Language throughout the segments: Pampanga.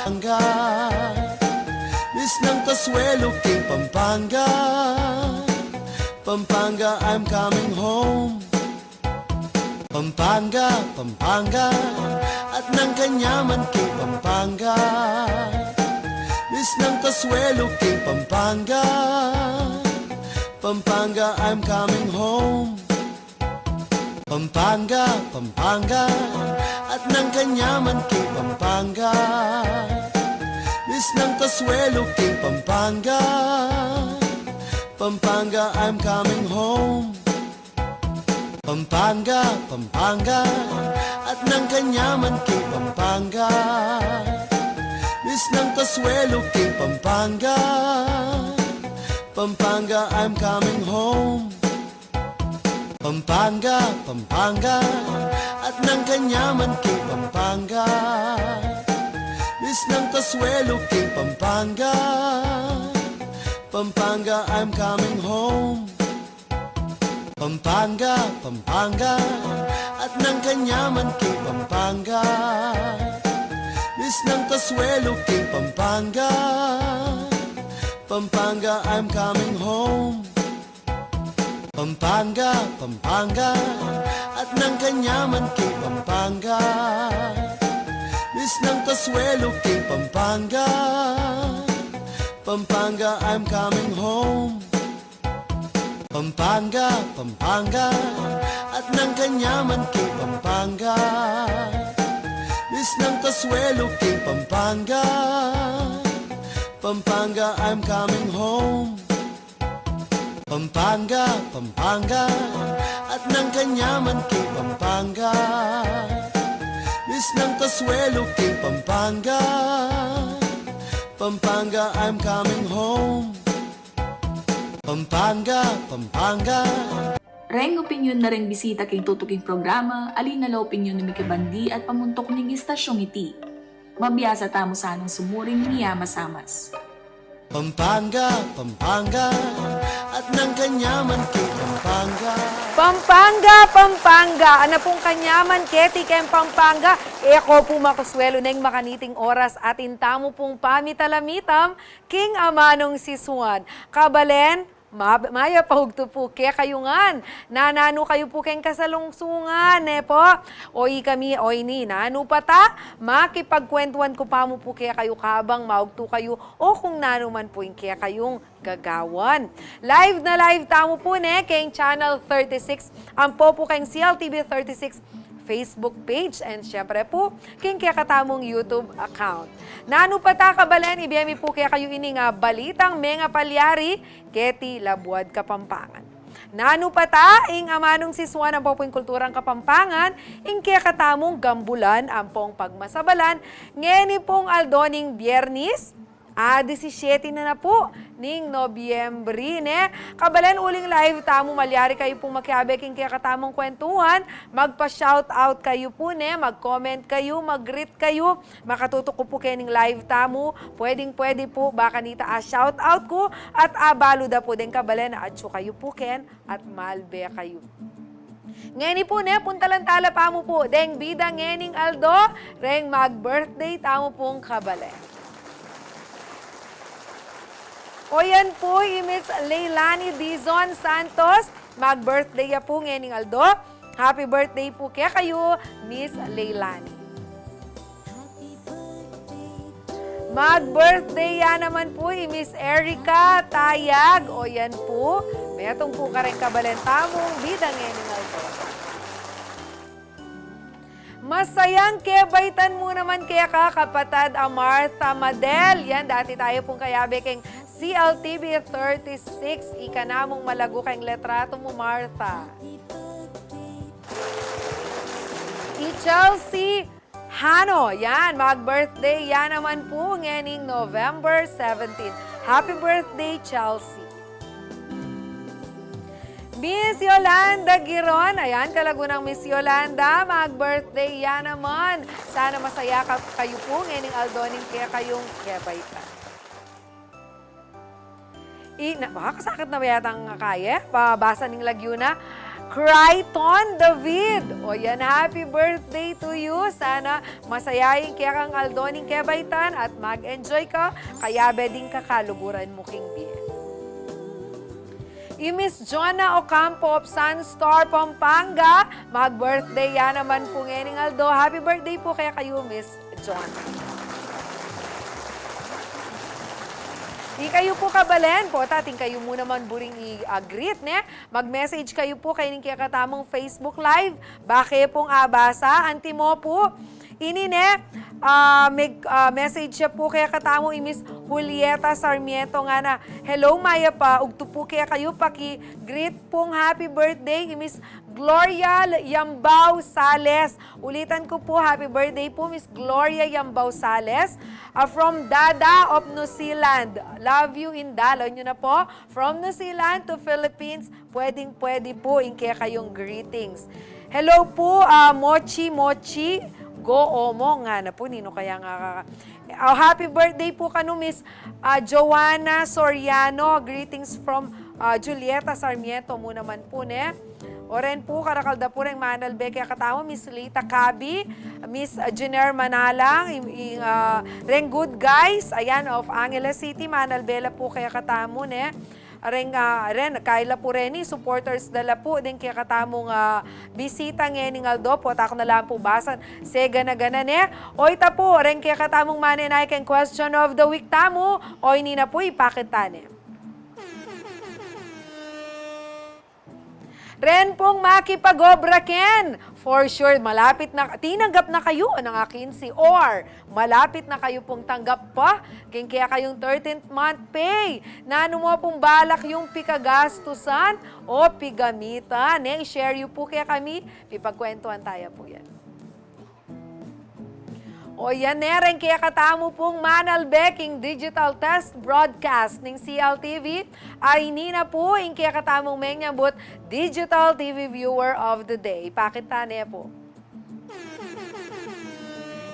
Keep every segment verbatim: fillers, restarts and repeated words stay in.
Pampanga. Miss ng kasuelo king Pampanga. Pampanga, I'm coming home. Pampanga, Pampanga, at ng kanyaman king Pampanga. Miss ng kasuelo king Pampanga. Pampanga, I'm coming home. Pampanga, Pampanga, at ng kanyaman king Pampanga. Miss ng kasuelo king Pampanga. Pampanga, I'm coming home. Pampanga, Pampanga, at ng kanyaman king Pampanga. Miss ng kasuelo king Pampanga. Pampanga, I'm coming home. Pampanga, Pampanga, at ng kanyaman king Pampanga. Miss ng kasuelo king Pampanga. Pampanga, I'm coming home. Pampanga, Pampanga, at ng kanyaman king Pampanga. Miss ng kasuelo king Pampanga. Pampanga, I'm coming home. Pampanga, Pampanga, at ng kanyaman king Pampanga. Miss ng kasuelo king Pampanga. Pampanga, I'm coming home. Pampanga, Pampanga, at ng kanyaman king Pampanga. Miss ng kasuelo king Pampanga. Pampanga, I'm coming home. Pampanga, Pampanga, at ng kanyaman king Pampanga. Miss ng kasuelo king Pampanga. Pampanga, I'm coming home. Pampanga, Pampanga. Reng opinyon na reng bisita king tutuking programa, ali na la opinyon ning mikibandi at pamuntuk ning istasyong iti. Mabiasa tamu sanang sumuring miyamasamas. Pampanga, Pampanga, at ng kanyaman king Pampanga. Pampanga, Pampanga, at ng kanyaman keti keng Pampanga. E ko pu makasuelo neng makaniting oras atin tamu pung pamitalamitam king amanung sisuan. Kabalen, ma-, mayap a hugtu pu kekayu ngan. Nananu kayu pu keng kasalungsungan, ne pu? O ikami, o ini, nanu pa ta? Makipagkwentuan ku pa mu pu kekayu kabang maugtu kayu o kung nanu man pu ing kekayung gagawan. Live na live tamu pu, ne, keng Channel thirty-six, ampo pu keng C L T V thirty-six Facebook page, and syempre pu, king kekatamung YouTube account. Nanu pa ta, kabalen, ibie mi pu kekayu ining, ah, balitang mengapalyari keti labuad Kapampangan. Nanu pa ta, ing amanung sisuan ampo pu ing kulturang Kapampangan, ing kekatamung gambulan ampong pagmasabalan, ngeni pung aldo ning Biyernis, ah, disisyete na na pu ning Nobyembre, ne? Kabalen, uling live tamu, malyari kayu pung makiabe king kekatamung kwentuhan, magpa-shout out kayu pu, ne? Mag-comment kayu, mag-greet kayu, makatutuk ku pu kening live tamu, pwedeng-pwede pu, ba kanita a-shout out ku, at abalu da pu deng kabalen a atsu kayu pu ken, at malbe kayu. Ngeni pu, ne, puntalan tala pa mu pu deng bida ngening aldo, reng mag-birthday tamu pung kabalen. O yan pu, i Miss Leilani Dizon Santos, mag-birthday ya pu ngening aldo. Happy birthday pu kekayu, Miss Leilani. Mag-birthday ya naman pu i Miss Erica Tayag. O yan pu, metung pu kareng kabalen tamung bida ngening aldo. Masayang kebaitan mu naman keka, kapatad a Martha Madel. Yan, dati tayu pung kayabe keng C L T V thirty-six. Ika namung malagu keng litratu mu, Martha. I Chelsea Hano, yan, mag-birthday ya naman pu ngening November seventeen. Happy birthday, Chelsea. Miss Yolanda Giron, ayan, kalagu nang Miss Yolanda, mag-birthday ya naman. Sana masaya ka, kayu pu ngening aldo ning kekayung kebaitan. I, na, baka kasakit na ba yatang kaye? Pabasa ning lagyu na. Crichton David. O yan, happy birthday to you. Sana masaya ing kekang aldo ning kebaitan at mag-enjoy ka, kayabe ding kakaluguran mu king bie. I Miss Jonah Ocampo of Sunstar, Pampanga, mag-birthday ya naman pu ngening aldo. Happy birthday pu kekayu, Miss Jonah. Ikayu pu kabalen, pota atin kayu mu naman buring i-greet, ne? Mag-message kayu pu keni king kekatamung Facebook Live. Bake pung abasa, antimo pu. Ini ne, ah, meg-, ah, message ya pu kekatamu i Miss Julieta Sarmiento, ngana, "Hello, mayap a ugtu pu kekayu, paki-greet pung happy birthday i Miss Gloria L-, Yambao Sales." Ulitan ku pu, happy birthday pu, Miss Gloria Yambao Sales, ah, from Dada of New Zealand. Love you, Inda. Lawen yu na pu, from New Zealand to Philippines, pwedeng-pwede pu ing kekayung greetings. Hello pu, ah, Mochi Mochi, go Omo, ngana pu, ninu kaya nga kaka-, ah, happy birthday pu kanu Miss, ah, Joanna Soriano, greetings from, ah, Julieta Sarmiento mu naman pu, ne? O ren pu, karakal da pu reng manalbe kekatamu, Miss Lita Cabi, Miss, ah, Jenner Manalang, i, i, ah, reng Good Guys, ayan, of Angeles City, manalbe la pu kekatamu, ne? Reng, ah, ren, kaila pu reni, supporters da la pu deng kekatamung, ah, bisita ngening aldo, pota ku na lang pu basan, segana-gana ne. O ita pu, reng kekatamung manenaya keng question of the week tamu, o ini na pu, ipakit ta ne. Ren pung makipag-obra ken, for sure, malapit na, tinanggap na kayu nang akin si or malapit na kayu pung tanggap pa king kekayung thirteenth month pay. Nanu mu pung balak yung pikagastusan o pigamitan, ne? I-share yu pu kekami, pipagkwentuhan taya pu yan. O yan ne, reng kekatamu pung manalbe king digital test broadcast ning C L T V, ay ini na pu ing kekatamung menyambut Digital T V Viewer of the Day. Pakit ta ne pu.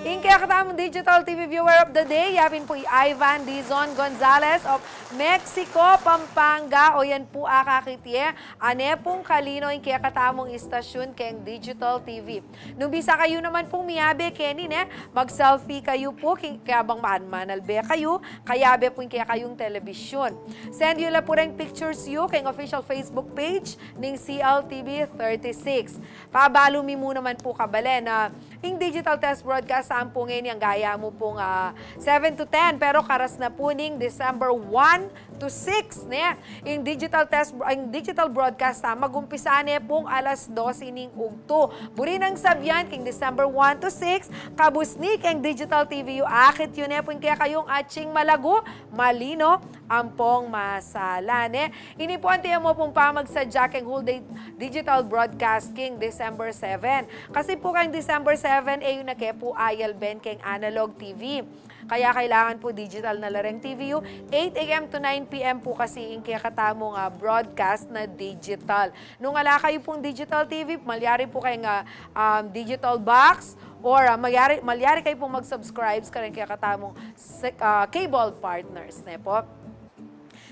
Ing kekatamung Digital T V Viewer of the Day, yapin pu i Ivan Dizon Gonzalez of Mexico, Pampanga. O yan pu, akakit ye, ane pung kalino ing kekatamung istasyun keng digital T V. Nung bisa kayu naman pung miyabe keni, ne, mag-selfie kayu pu, king, kabang man-, manalbe kayu, kayabe pu ing kekayung telebisyun. Send yu la pu reng pictures yu keng official Facebook page ning C L T V thirty-six. Pabalu mi mu naman pu, kabalen, a ing digital test broadcast tamu pu ngeni, gaya mu pung, ah, seven to ten, pero karas na pu ning December one to six, ne? Ing digital test, ing digital broadcast tamu, mag-umpisa ne pung alas dose ning ugtu. Buri nang sabyan, king December one to six, kabusni keng digital T V yu, akit yu ne pu ing kekayung atsing malagu, malino, ampong masala, ne? Ini pu anti e mu pung pamagsadya keng whole day digital broadcast king December seven. Kasi pu keng December seven, e yu na ke pu ayalben keng analog T V. Kaya kailangan pu digital na la reng T V yu. Eight A M to nine P M pu kasi ing kekatamung, ah, broadcast na digital. Nung ala kayu pung digital T V, malyari pu keng, ah, um, digital box, or, ah, malyari, malyari kayu pung mag-subscribes kareng kekatamung se-, ah, cable partners, ne pu?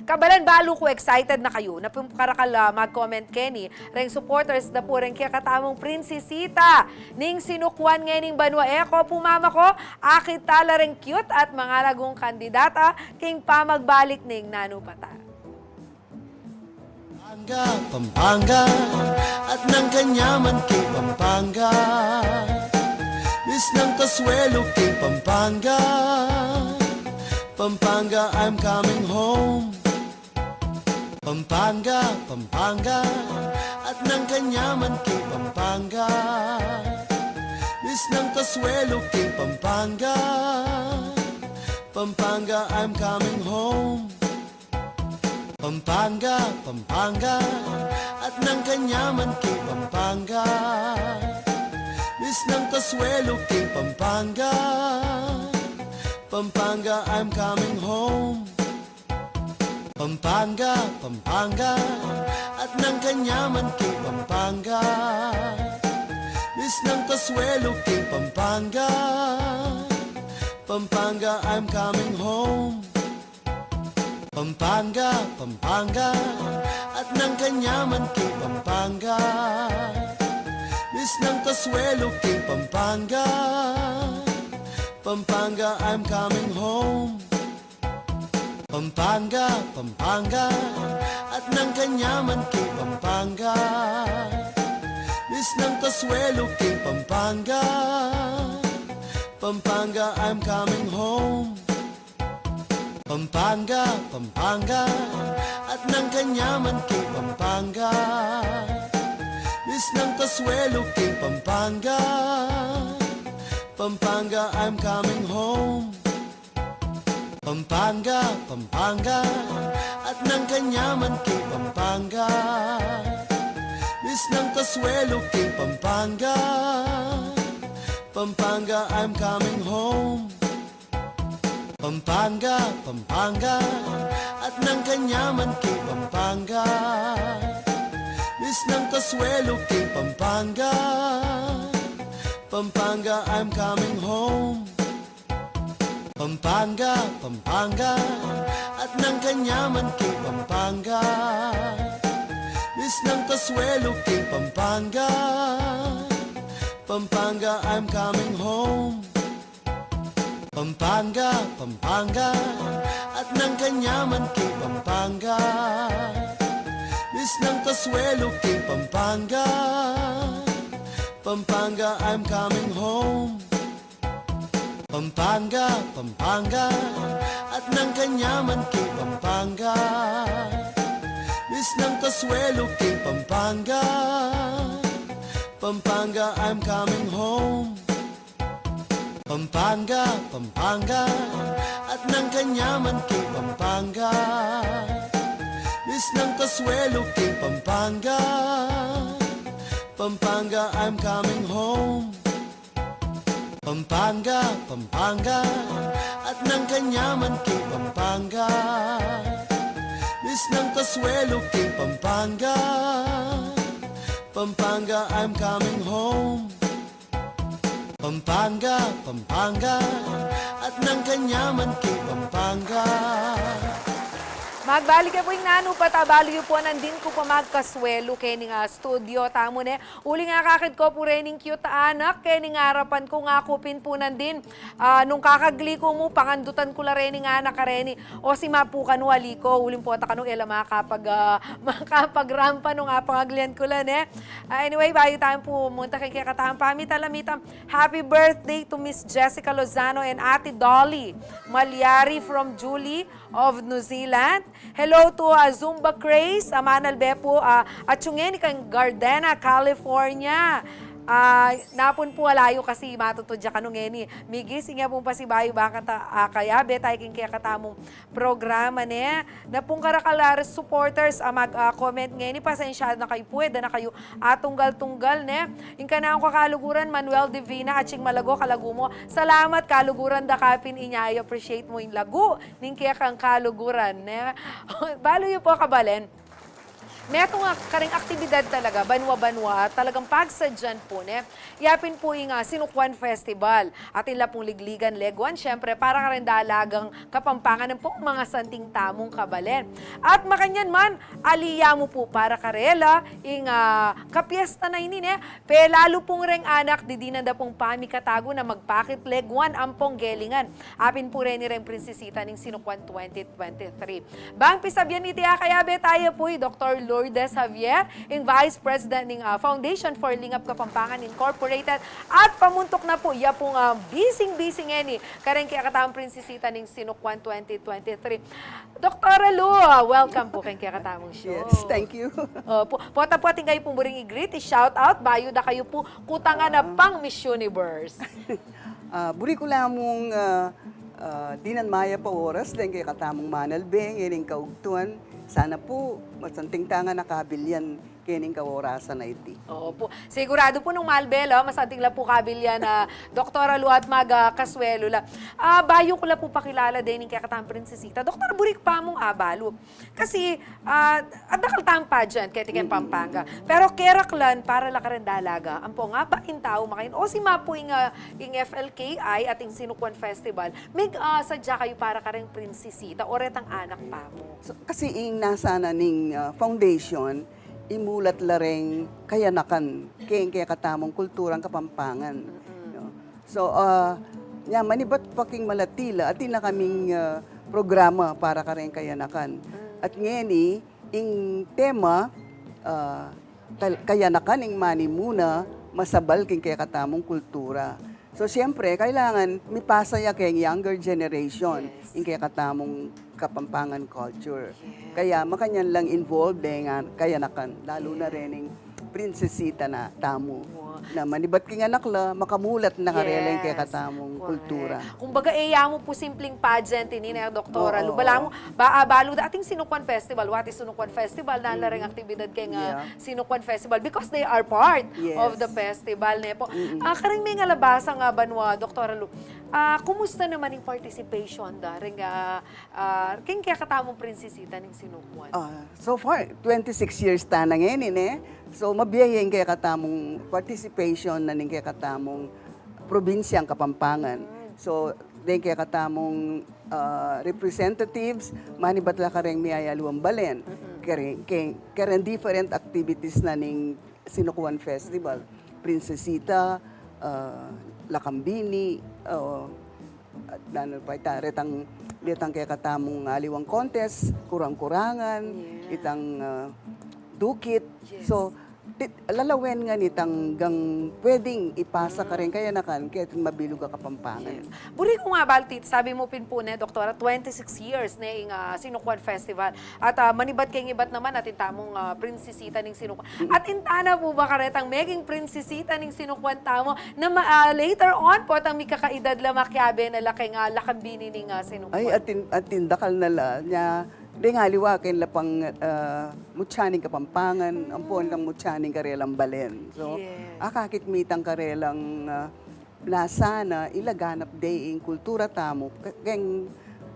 Kabalen, balu ku excited na kayu. Napung karakal, ah, mag-comment keni reng supporters da pu reng kekatamung Princesita ning Sinukuan ngening banua. E ko pu mamako, akit ta la reng cute at mangalagung kandidata king pamagbalik ning Nanu Pa Ta. Pampanga, Pampanga, at nang kanyaman kay Pampanga. Miss ng Kasuelo kay Pampanga. Pampanga, I'm coming home. Pampanga, Pampanga, at nang kanyaman kay Pampanga. Miss ng Kasuelo kay Pampanga. Pampanga, I'm coming home. Pampanga, Pampanga, at nang kanyaman kay Pampanga. Miss ng Kasuelo kay Pampanga. Pampanga, I'm coming home. Pampanga, Pampanga, at nang kanyaman kay Pampanga. Miss ng Kasuelo kay Pampanga. Pampanga, I'm coming home. Pampanga, Pampanga, At nang kanyaman king Pampanga, misnang kasuelo king Pampanga. Pampanga, I'm coming home. Pampanga, Pampanga, at nang kanyaman king Pampanga. Misnang kasuelo king Pampanga. Pampanga, I'm coming home. Pampanga, Pampanga, at nang kanyaman king Pampanga. Misnang kasuelo king Pampanga. Pampanga, I'm coming home. Pampanga, Pampanga, at nang kanyaman king Pampanga. Misnang kasuelo king Pampanga. Pampanga, I'm coming home. Pampanga, Pampanga, at nang kanyaman king Pampanga. Misnang kasuelo king Pampanga. Pampanga, I'm coming home. Pampanga, Pampanga, at nang kanyaman king Pampanga. Misnang kasuelo king Pampanga. Pampanga, I'm coming home. Pampanga, Pampanga, at nang kanyaman king Pampanga. Misnang kasuelo king Pampanga. Pampanga, I'm coming home. Pampanga, Pampanga, at nang kanyaman king Pampanga. Misnang kasuelo king Pampanga. Pampanga, I'm coming home. Pampanga, Pampanga, at nang kanyaman king Pampanga. Misnang kasuelo king Pampanga. Pampanga, I'm coming home. Pampanga, Pampanga, at nang kanyaman king Pampanga. Misnang kasuelo king Pampanga. Pampanga, I'm coming home. Pampanga, Pampanga, at nang kanyaman king Pampanga. Magbalik ya pu ing nanu pa, balu yu pu nandin ku pa magkasuelo keni nga studio tamu ne. Uling akakit ku pu reni ing cute a anak keni nga arapan ku, ngaku pin pu nandin. Ah, nung kakagli ku mu, pangandutan ku la reni ing anak kareni. O si mapu kanu ali ku, uling pota kanu e la makapag, ah, makapagrampa nung apangaglian ku la ne. Ah, anyway, bayu tamu pu munta keng kekatamung pamita, la mitam. Happy birthday to Miss Jessica Lozano and Ate Dolly Malyari from Julie of New Zealand. Hello to, ah, Zumba Craze, ah, Manalbe pu, ah, atsu ngeni kang Gardena, California. Ah, napun pu, alayu kasi matutud ya kanu ngeni. Migising ya pung pasibayu, baka ta, ah, kayabe tayu king kekatamung programa, ne. Napung karakal a supporters a mag, ah, comment ngeni, pasensya na kayu pu, e da na kayu atunggal-tunggal, ne. Ing kanaku kakaluguran, Manuel Divina, atsing Malago, Kalagumo. Salamat, kaluguran da ka pin inya, i-appreciate mu ing lagu ning kekang kaluguran, ne. Balu yu pu, kabalen. Metung a kareng aktibidad talaga, banwa-banwa, talagang pagsadyan pu, ne. Ya pin pu ing, ah, Sinukuan Festival. Atin la pung ligligan, leguan, siyempre, para kareng dalagang Kapampangan ampong mangasanting tamung kabalen. At makanyan man, ali ya mu pu para karela ing, ah, kapiesta na ini, ne. Pelalu pung reng anak, didinan da pung pamikatagu na magpakit leguan ampong gelingan. Apin pu reni reng prinsesita ning Sinukuan twenty twenty-three. Bang pisabian iti, akayabe taya pu i Doktor Lourdes Javier, ing Vice President ning, ah, Foundation for Lingap Kapampangan Incorporated, at pamuntuk na pu ya pung, ah, bising-bising ngeni kareng kekatamung prinsesita ning Sinukuan twenty twenty-three. Doktora Lou, ah, welcome pu keng kekatamung show. Yes, thank you. Opu, pota pu atin kayu pung buring i-greet, i-shout out, bayu da kayu pu kutangan a pang Miss Universe. Ah, buri ku la mung, ah, ah, dinan mayap a oras deng kekatamung Manalbe ngening kaugtuan. Sana pu masanting tang nakabil yan kening kaorasan a iti. Opo. Siguradu pu nung malbe la, masanting la pu kabil yan, ah, Doktora Lu at mag, ah, kasuelo la. Ah, bayu ku la pu pakilala deng kekatamung prinsesita, Doktora, buri ku pa mung abalu. Kasi, ah, adakal tamung pageant keti king Pampanga. Pero keraklan para la kareng dalaga, ampo nga ba ing tau makain, o sima pu ing, ah, ing F L K I at ing Sinukuan Festival, meg, ah, sadya kayu para kareng prinsesita o retang anak pa mu? So, kasi ing nasa na ning, ah, foundation, imulat la reng kayanakan keng kekatamung kulturang Kapampangan. No? So, ah, nya manibat pa king malati la, atin na kaming, ah, programa para kareng kayanakan. At ngeni, ing tema, ah, kal-, kayanakan ing manimuna masabal king kekatamung kultura. So, siyempre, kailangan mipasa ya keng younger generation ing kekatamung Kapampangan culture. Kaya makanyan lang involved deng kayanakan, lalu na rening prinsesita na tamu. Na manibat king anak la, makamulat na karela ing kekatamung kultura. Kumbaga, e ya mu pu simpleng pageant ini, ne, Doktora Lu. Balamu, ba, ah, balu da ating Sinukuan Festival, what is Sinukuan Festival, nanu la reng aktibidad keng, ah, Sinukuan Festival because they are part of the festival, ne pu. Ah, kareng mengalabas a banua, Doktora Lu, ah, kumusta naman ing participation da reng, ah, ah, keng kekatamung prinsesita ning Sinukuan? Ah, so far, twenty-six years ta na ngeni, ne? So, mabie ya ing kekatamung participation na ning kekatamung probinsyang Kapampangan. So, deng kekatamung, ah, representatives, manibat la kareng miyayaliwang balen. Kareng, keng, kareng different activities na ning Sinukuan Festival. Prinsesita, ah, lakambini, ah, at nanu pa ita, retang, retang kekatamung aliwang contest, kurang-kurangan, itang, ah, dukit. So, ti-, lalawen ngan itang gang pwedeng ipasa kareng kayanakan, keti mabilug a Kapampangan. Buri kung abalu, Tita, sabi mu pin pu, ne, Doktora, twenty-six years, ne, ing, ah, Sinukuan Festival. At, ah, manibat keng ibat naman, atin tamung, ah, prinsesita ning Sinukuan. Atin tana pu ba karetang meging prinsesita ning Sinukuan tamu na ma-, ah, later on pu, at ang mikakaedad la, makiabe na la keng, ah, lakambini ning, ah, Sinukuan? Ay, atin, atin dakal na la. Nya, deng aliwa, keng la pang, ah, mutya ning Kapampangan, ampon lang mutya ning karelang balen. So, akakit mi itang karelang, ah, na sana ilaganap de ing kultura tamu, ke-, keng,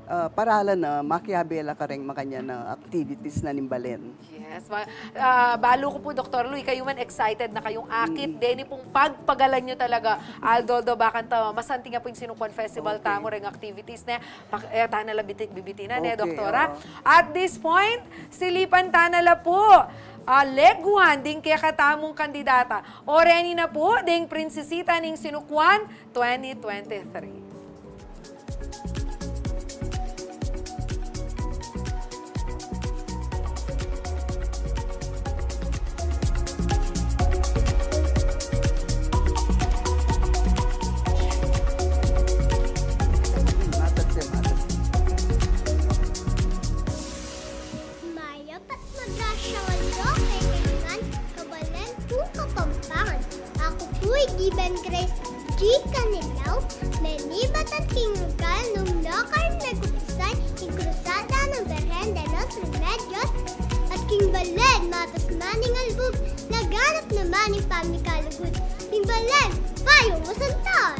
ah, paralan na makiabe la kareng makanyan a activities na ning balen. Yes, ma-, ah, balu ku pu, Doktora Lu, ikayu man excited na kayung akit deni pung pagpagalan yu talaga. Aldo-aldo, bakanta masanting ya pu ing Sinukuan Festival tamu reng activities, ne? Pak-, e tana la biti-, bibitinan, ne, Doktora? At this point, silipan tana la pu, ah, leguan ding kekatamung kandidata. O reni na pu, ding prinsesita ning Sinukuan twenty twenty-three. Mayap at magasang aldo kekayungan, kabalen kung Kapampangan. Aku pu i Given Grace G Canilaw, menibat at king lugal nung lokal megumpisan ing Krusada ng Birhen de los Remedios, at king balen matas man ing albug, laganap naman ing pamikalugud. King balen, payung masantal.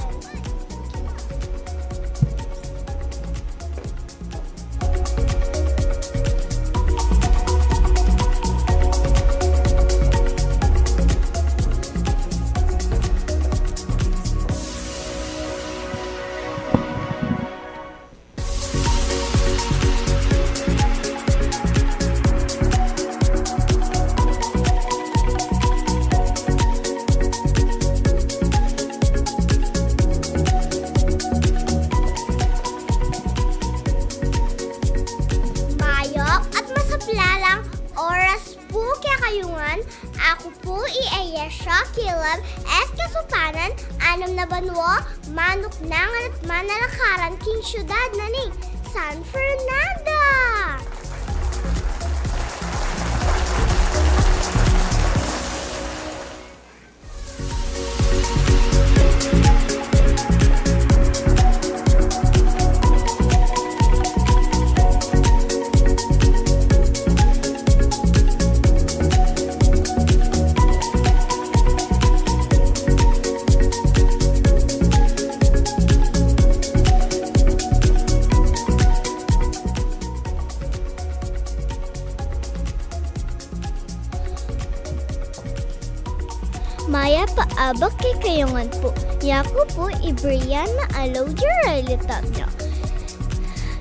Mayap at masaplalang oras pu kekayungan. Aku pu i Ayesha Kilem S. Kasupanan, anam na banua, manuknangan at manalakaran king syudad na ning San Fernando. Mayap a abak kekayu ngan pu. Yaku pu i Brianna Alodia Riley Tapia.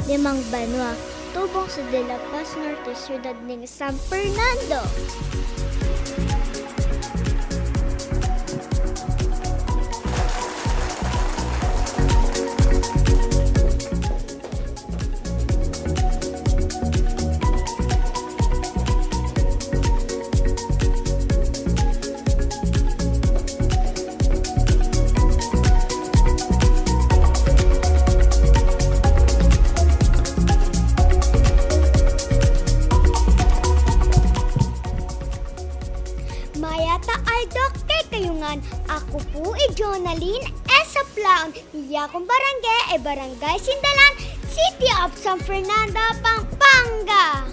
Limang banua, tubung sa De La Paz Norte, syudad ning San Fernando. Mayap a aldo kekayu ngan, aku pu i Jonalyn Esaplaon, yaku pung barangay e Barangay Sindalan, City of San Fernando, Pampanga.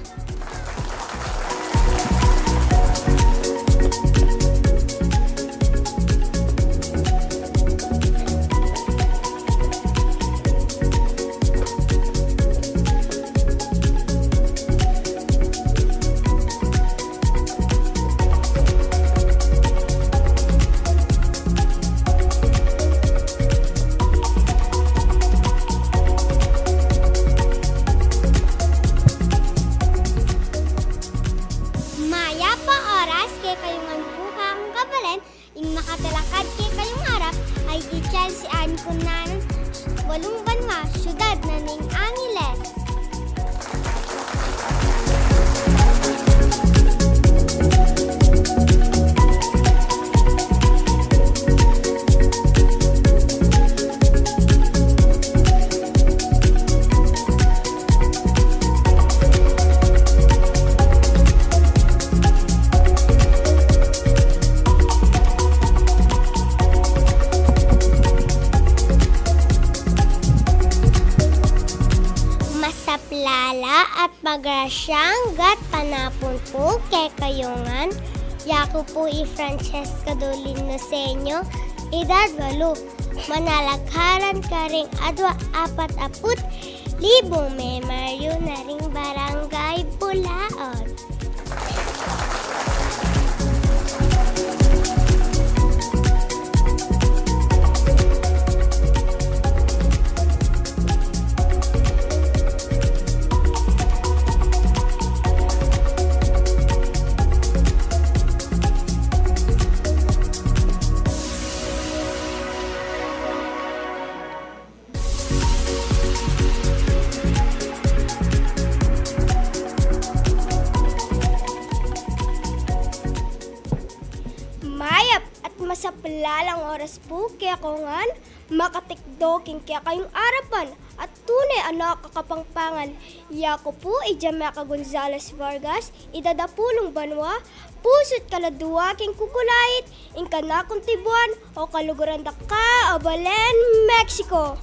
Mayap a oras kekayu ngan pu, kakung kabalen, ing makatalakad kekayung arap ay i Chelsea Ann Cunanan, walung banua, syudad na ning Angeles. Masaplala at magrasyang gatpanapun pu kekayu ngan. Yaku pu i Francesca Dolin Noceño, idad walu. Manalakaran karing adwa apat aput libung memaryu na ring Barangay Bulaon. Mayap at masaplalang oras pu kekayu ngan, makatikdo king kekayung arapan at tune a nakakapangpangan. Yaku pu i Jamaica Gonzalez Vargas, idad apulung banua, pusu't kaladua king kukulait, ing kanakung tibuan o kaluguran daka, Abalen, Mexico.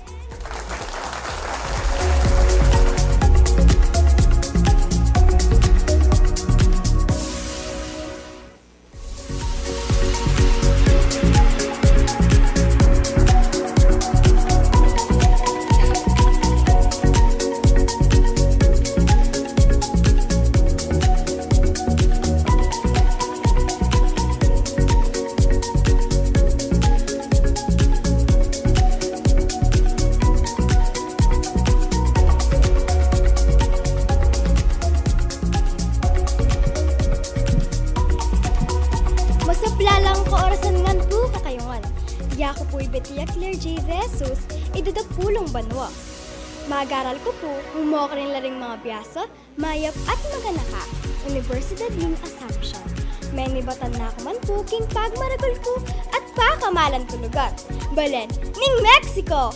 Masaplalang kaorasan ngan pu kekayu ngan. Yaku pu i Betia Claire J. De Jesus, idad apulung banua. Magaral ku pu, mumukarin la ring mangabiasa, mayap at maganaka, Universidad ning Assumption. Menibatan na ku man pu king pagmaragul ku at pakamalan ku lugar, Balen ning Mexico.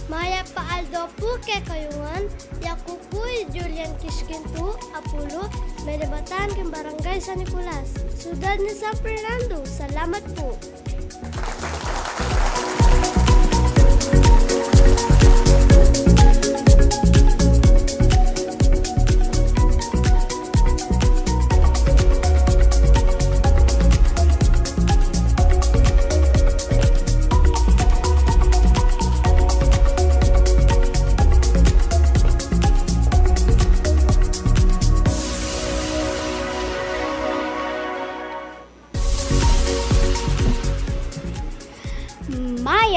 Mayap a aldo pu kekayu ngan, yaku pu i Julian Quisquinto Apulo, menibatan king Barangay San Nicolas, syudad ning San Fernando. Salamat pu.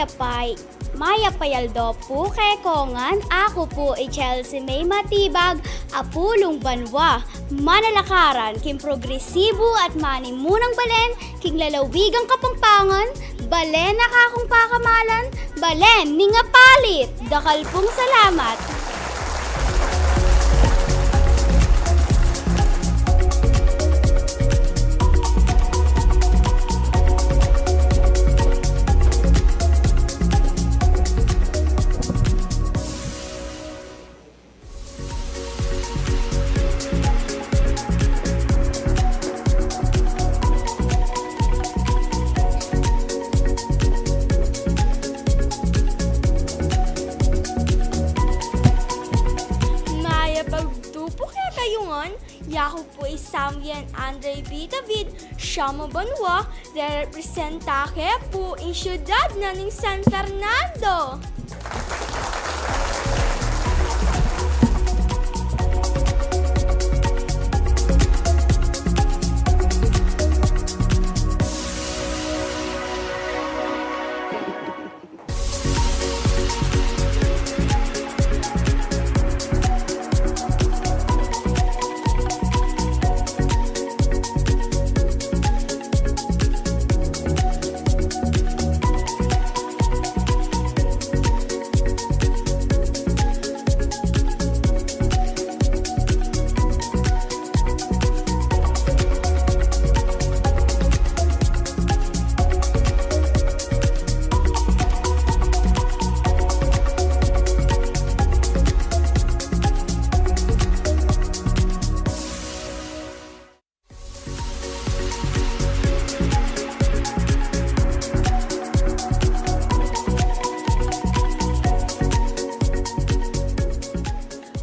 Mayap a, mayap a aldo pu kekongan. Aku pu i Chelsea May Matibag, a pulung banua, manalakaran king progresibu at manimunang balen king lalawigang Kapampangan. Balen a kakung pakamalan, balen ning apalit. Dakal pung salamat. Mayap a aldo pu kekayu ngan. Yaku pu i Samlian Andre B. David, siam a banua, representa ke pu ing syudad na ning San Fernando.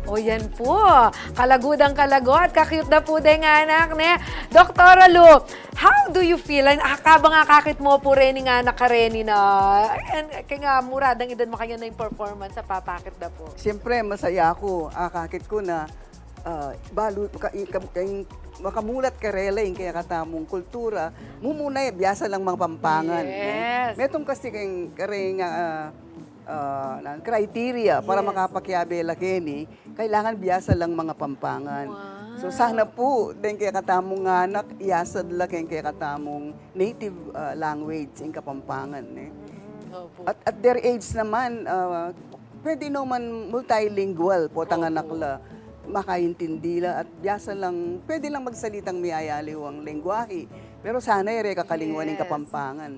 O, yan pu. Kalagudan kalagu at ka-cute na pu deng anak, ne? Doktora Lu, how do you feel? Ay, ah, kabang akakit mu pu reni ing anak kareni na, ay, keng, ah, muradang edad makanyan na ing performance a papakit da pu. Siyempre, masaya aku, akakit ku na, ah, balu, ka, ka, ka, makamulat karela ing kekatamung kultura, mumuna ya, biasa lang Kapampangan, ne? Yes. Metung kasi keng kareng, ah, ah, nan, criteria para, yes, makapakiabe la keni, kailangan biasa lang Kapampangan. Wow. So, sana pu, deng kekatamung anak, iasad la keng kekatamung native, ah, language, ing Kapampangan, ne? Mm, opo. At, at their age naman, ah, pwede naman multilingual, potang anak la, makaintindi la, at biasa lang, pwede lang magsalitang miyayaliwang lengguahe. Pero sana e re kakalingwan ing, yes, Kapampangan.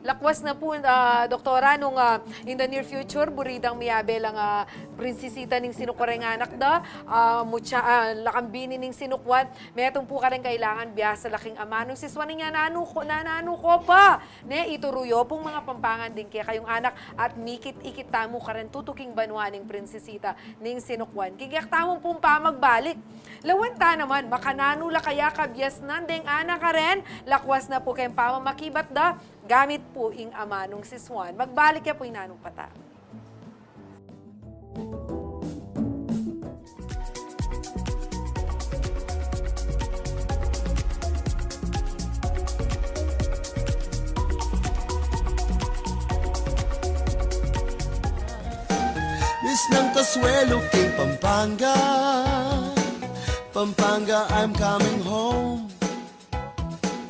Lakwas na pu, ah, Doktora, nung, ah, in the near future, buri dang miyabe lang, ah, prinsesita ning sinukwan reng anak da, ah, mutya, ah, lakang bini ning sinukwan, metung pu kareng kailangan biasa la king amanung siswan. Inya nanu ko, na nanu ko pa, ne, ituru yu pung Kapampangan ding kekayung anak at mikit-ikit tamu karen tutuking banua ning prinsesita ning sinukwan. King kekatamu pung pamagbalik, lawen ta naman, makananu la kaya kabiasnan deng anak karen, lakwas na pu keng pamamakibat da, gamit pu ing amanung siswan. Magbalik ya pu ing nanung pata. Misnang kasuelu king Pampanga, Pampanga, I'm coming home.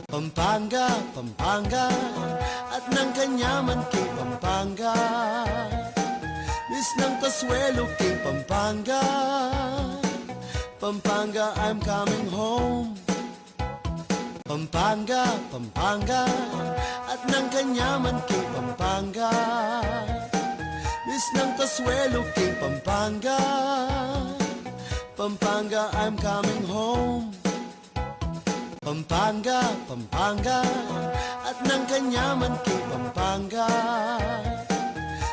Pampanga, Pampanga, at nang kanyaman king Pampanga. Misnang kasuelu king Pampanga, Pampanga, I'm coming home. Pampanga, Pampanga, at nang kanyaman king Pampanga. Misnang kasuelu king Pampanga, Pampanga, I'm coming home. Pampanga, Pampanga, at nang kanyaman king Pampanga.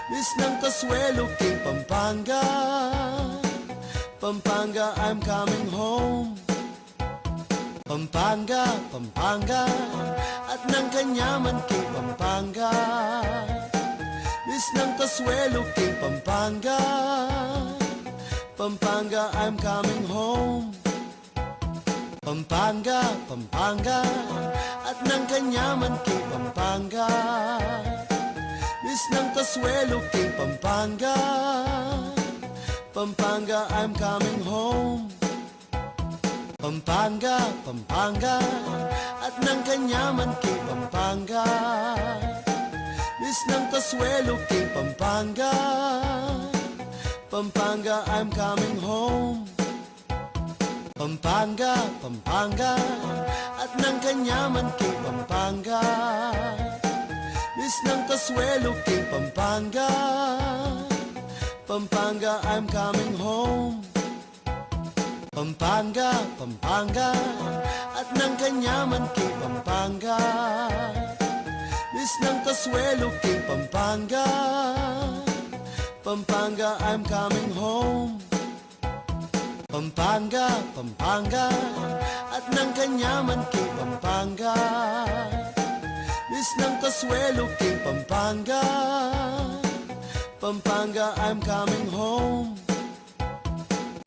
Misnang kasuelu king Pampanga, Pampanga, I'm coming home. Pampanga, Pampanga, at nang kanyaman king Pampanga. Misnang kasuelu king Pampanga, Pampanga, I'm coming home. Pampanga, Pampanga, at nang kanyaman king Pampanga. Miss ng Kasuelo king Pampanga. Pampanga, I'm coming home. Pampanga, Pampanga, at ng kanyaman king Pampanga. Miss ng Kasuelo king Pampanga. Pampanga, I'm coming home. Pampanga, Pampanga, at ng kanyaman king Pampanga. Miss ng Kasuelo king Pampanga. Pampanga, I'm coming home. Pampanga, Pampanga, at ng kanyaman king Pampanga. Miss ng Kasuelo king Pampanga. Pampanga, I'm coming home. Pampanga, Pampanga, at ng kanyaman king Pampanga. Miss ng Kasuelo king Pampanga. Pampanga, I'm coming home.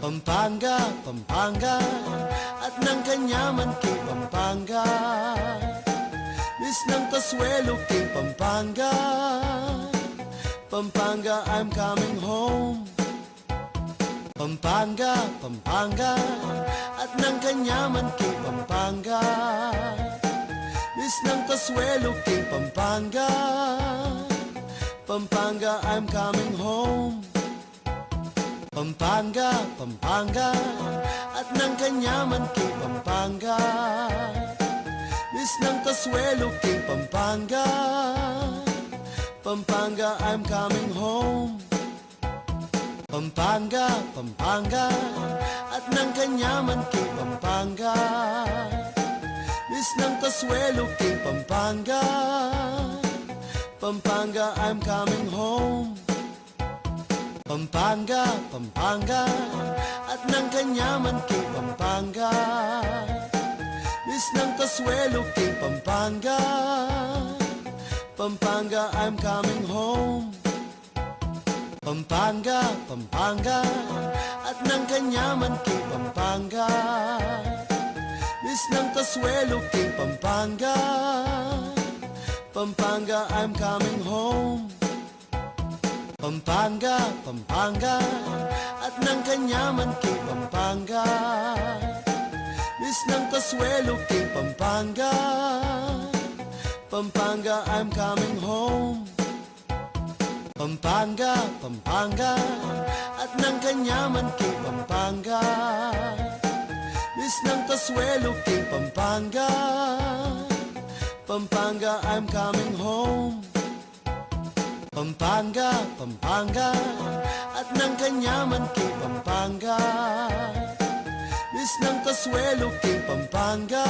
Pampanga, Pampanga, at ng kanyaman king Pampanga. Miss ng Kasuelo king Pampanga. Pampanga, I'm coming home. Pampanga, Pampanga, at ng kanyaman king Pampanga. Miss ng Kasuelo king Pampanga. Pampanga, I'm coming home. Pampanga, Pampanga, at ng kanyaman king Pampanga. Miss ng Kasuelo king Pampanga. Pampanga, I'm coming home. Pampanga, Pampanga, at ng kanyaman king Pampanga. Miss ng Kasuelo king Pampanga. Pampanga, I'm coming home. Pampanga, Pampanga, at ng kanyaman king Pampanga. Miss ng Kasuelo king Pampanga. Pampanga, I'm coming home. Pampanga, Pampanga, at ng kanyaman king Pampanga. Miss ng Kasuelo king Pampanga. Pampanga, I'm coming home. Pampanga, Pampanga, at ng kanyaman king Pampanga. Miss ng Kasuelo king Pampanga. Pampanga, I'm coming home. Pampanga, Pampanga, at ng kanyaman king Pampanga. Miss ng Kasuelo king Pampanga. Pampanga, I'm coming home. Pampanga, Pampanga, at ng kanyaman king Pampanga. Miss ng Kasuelo king Pampanga.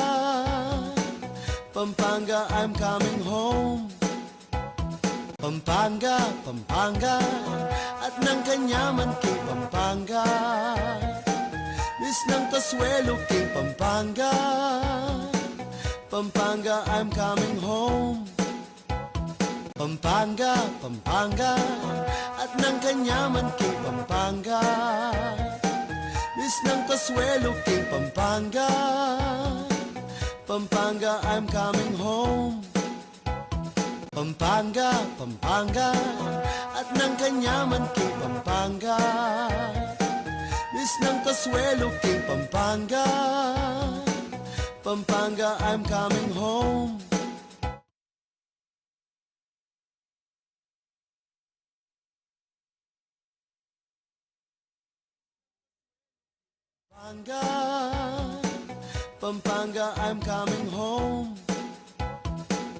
Pampanga, I'm coming home. Pampanga, Pampanga, at ng kanyaman king Pampanga. Miss ng Kasuelo king Pampanga. Pampanga, I'm coming home. Pampanga, Pampanga, at ng kanyaman king Pampanga. Miss ng Kasuelo king Pampanga. Pampanga, I'm coming home. Pampanga, Pampanga, at ng kanyaman king Pampanga. Miss ng Kasuelo king Pampanga. Pampanga, I'm coming home. Pampanga, Pampanga, I'm coming home.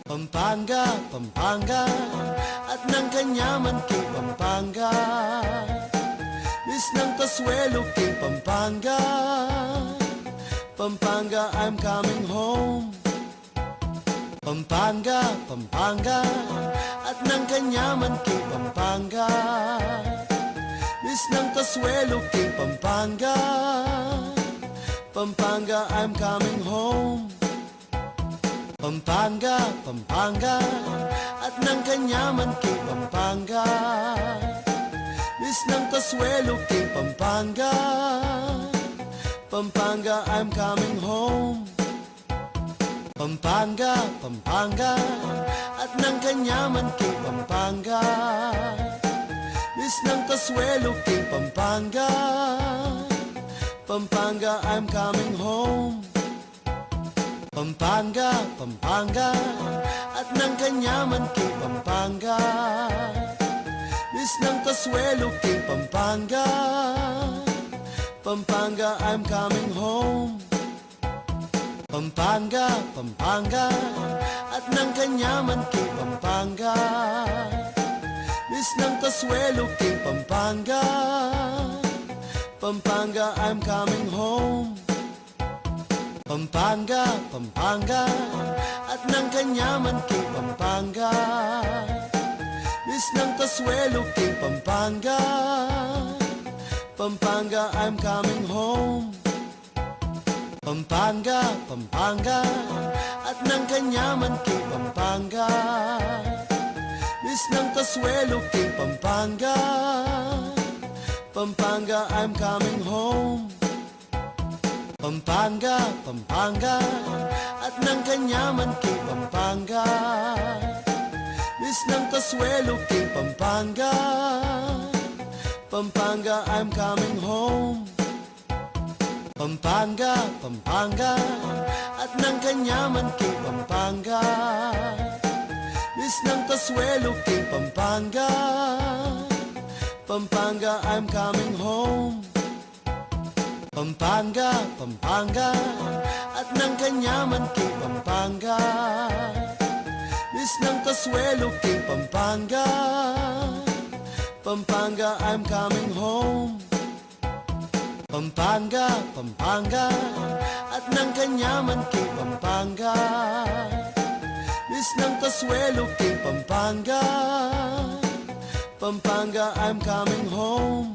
Pampanga, Pampanga, at ng kanyaman king Pampanga. Miss ng Kasuelo king Pampanga. Pampanga, I'm coming home. Pampanga, Pampanga, at ng kanyaman king Pampanga. Miss ng Kasuelo king Pampanga. Pampanga, I'm coming home. Pampanga, Pampanga, at ng kanyaman king Pampanga. Miss ng Kasuelo king Pampanga. Pampanga, I'm coming home. Pampanga, Pampanga, at nang kanyaman king Pampanga. Misnang kasuelo king Pampanga. Pampanga, I'm coming home. Pampanga, Pampanga, at nang kanyaman king Pampanga. Misnang kasuelo king Pampanga. Pampanga, I'm coming home. Pampanga, Pampanga, at nang kanyaman king Pampanga. Misnang kasuelo king Pampanga. Pampanga, I'm coming home. Pampanga, Pampanga, at nang kanyaman king Pampanga. Misnang kasuelo king Pampanga. Pampanga, I'm coming home. Pampanga, Pampanga, at nang kanyaman king Pampanga. Misnang kasuelo king Pampanga. Pampanga, I'm coming home. Pampanga, Pampanga, at nang kanyaman king Pampanga. Misnang kasuelo king Pampanga. Pampanga, I'm coming home. Pampanga, Pampanga, at nang kanyaman king Pampanga. Misnang kasuelo king Pampanga. Pampanga, I'm coming home. Pampanga, Pampanga, at nang kanyaman king Pampanga. Misnang kasuelo king Pampanga. Pampanga, I'm coming home. Pampanga, Pampanga, at nang kanyaman king Pampanga. Misnang kasuelo king Pampanga. Pampanga, I'm coming home.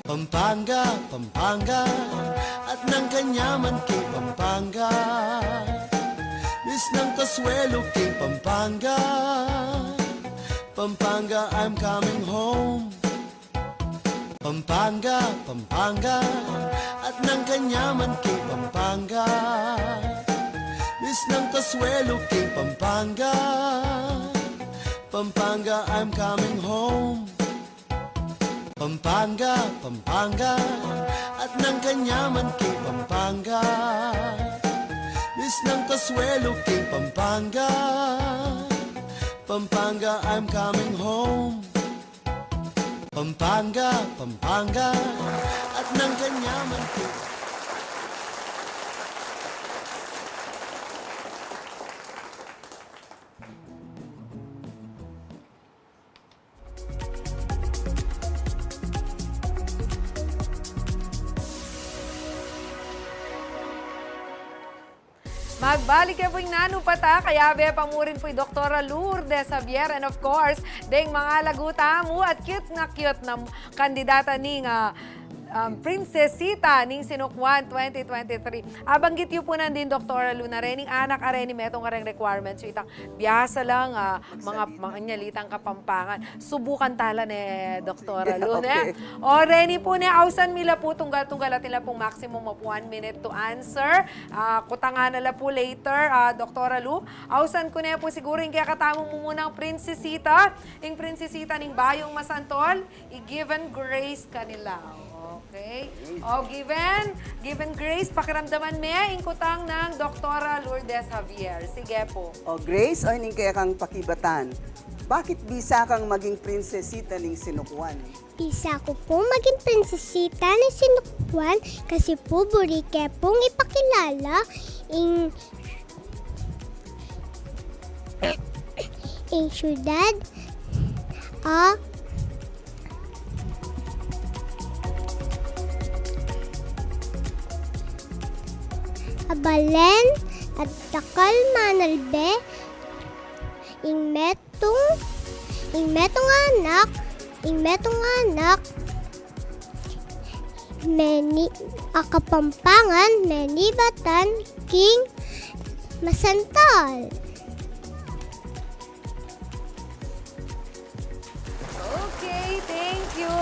Pampanga, Pampanga, at nang kanyaman king Pampanga. Misnang kasuelo king Pampanga. Pampanga, I'm coming home. Pampanga, Pampanga, at nang kanyaman king Pampanga. Misnang kasuelo king Pampanga. Pampanga, I'm coming home. Pampanga, Pampanga, at nang kanyaman king Pampanga. Misnang kasuelo king Pampanga. Pampanga, I'm coming home. Pampanga, Pampanga, at nang kanyaman king Magbalik ya pu ing Nanu Patak, kayabe pa mu rin pu i Doktora Lourdes Javier, and of course, deng mangalagu tamu at cute na cute na kandidata ning, ah, um, Prinsesita ning Sinukuan twenty twenty-three. Abanggit yu pu nandin, Doktora Lu, na rening anak a reni metung kareng requirements yu, itang biasa lang, ah, mga, mga nyalitang Kapampangan. Subukan tala ne, Doktora Lu, ne? Okay. O, reni pu ne, ausan mi la pu, tunggal-tunggal atin la pung maximum of one minute to answer. Ah, kutangan na la pu later, ah, Doktora Lu. Ausan ku ne pu siguru ing kekatamu mumunang prinsesita, ing prinsesita ning Bayung Masantol, i Given Grace Canilaw. Okay. O, Given, Given Grace, pakiramdaman me ing kutang nang Doktora Lourdes Javier. Sige pu. O, Grace, o, ining kekang pakibatan. Bakit bisa kang maging prinsesita ning Sinukuan? Bisa ku pu maging prinsesita ning Sinukuan kasi pu buri ke pung ipakilala ing, ing syudad a, a balen at dakal manalbe ing met tung, ing metung a anak, ing metung a anak, meni-, a Kapampangan, menibatan king Masantol. Okay, thank you.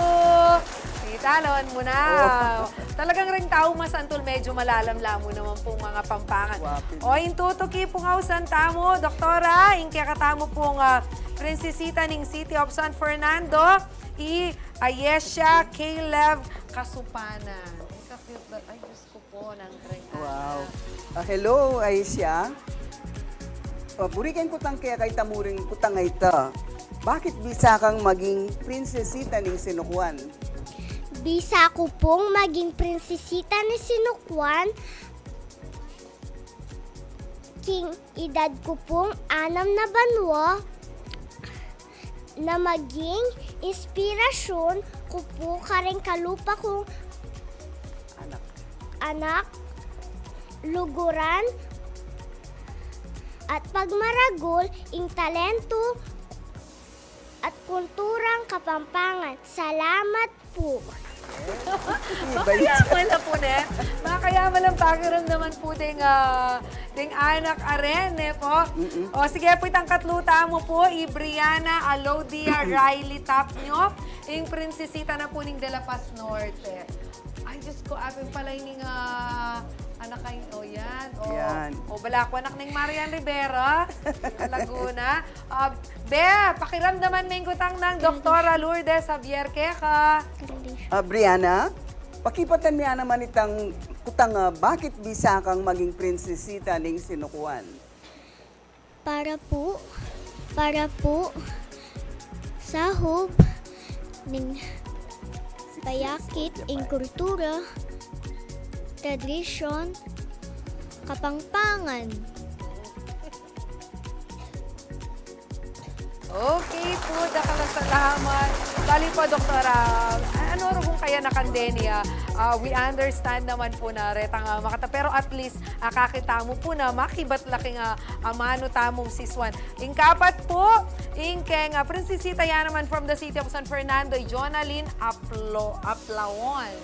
Wait Dalon mu na. Oo. Talagang ring tau masantul, medyo malalam la mu naman pung mga Pampangan. Wapit. O, ing tutuki pung ausan tamu, Doktora, ing kekatamu pung, ah, prinsesita ning City of San Fernando, i Ayesia Caleb Kasupana. Ay, ka-cute na. Ay, Diyos ko po, nang ring anak. Wow. Ah, hello, Ayesia. Ah, buri keng kutang keka ita mu ring kutang a ita. Bakit bisa kang maging prinsesita ning Sinukuan? Bisa ku pung maging prinsesita ning Sinukuan king edad ku pung anam na banua na maging inspirasyun ku pu karing kalupa kung anak, anak, luguran, at pagmaragul ing talentu at kulturang Kapampangan. Salamat pu. Makayaman la pu, ne? Makayaman lang pakiramdaman pu ding, ah, ding anak a rin, ne po? Mm-mm. O, sige pu, itang katlu tamu pu, i Brianna Alodia Riley Tapnyo, ing prinsesita na pu ning De La Paz Norte. Ay, Diyos ko, apin pala ining, ah, anak a, o, yan. O, yan. O, balaku anak ning Marian Rivera, Laguna. Ah, Be, pakiramdaman me ing kutang nang Doktora Lourdes Javier keka. Ah, Brianna, pakibatan me naman itang kutang, ah, bakit bisa kang maging prinsesita ning Sinukuan? Para pu, para pu sa hub ning payakit ing kultura, tradisyon, Kapampangan. Okay pu, dakal a salamat. Bale pu, Doktora, a-, ano, rugung kayanakan deni, ah, ah, we understand naman pu na retang, ah, makata-, pero at least, ah, kakita mu pu na makibat la king, ah, amanu tamung sisuan. Ing kapat pu, ing keng, ah, prinsesita ya naman from the city of San Fernando, Jonalyn Aplo-, Aplaon.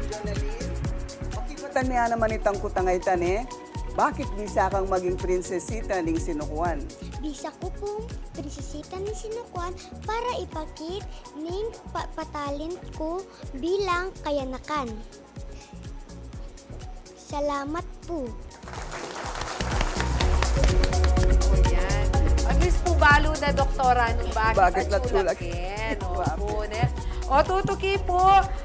Jonalyn, pakibatan me naman itang kutang a ita, ne? Bakit bisa kang maging prinsesita ning Sinukuan? Bisa ku pung prinsesita ning Sinukuan para ipakit ning pa-, patalent ku bilang kayanakan. Salamat pu. O, yan. At least pu, balu na, Doktora, nung bakit, bakit a tulaken. Tulaken. Opo, ne? O, tutuki pu,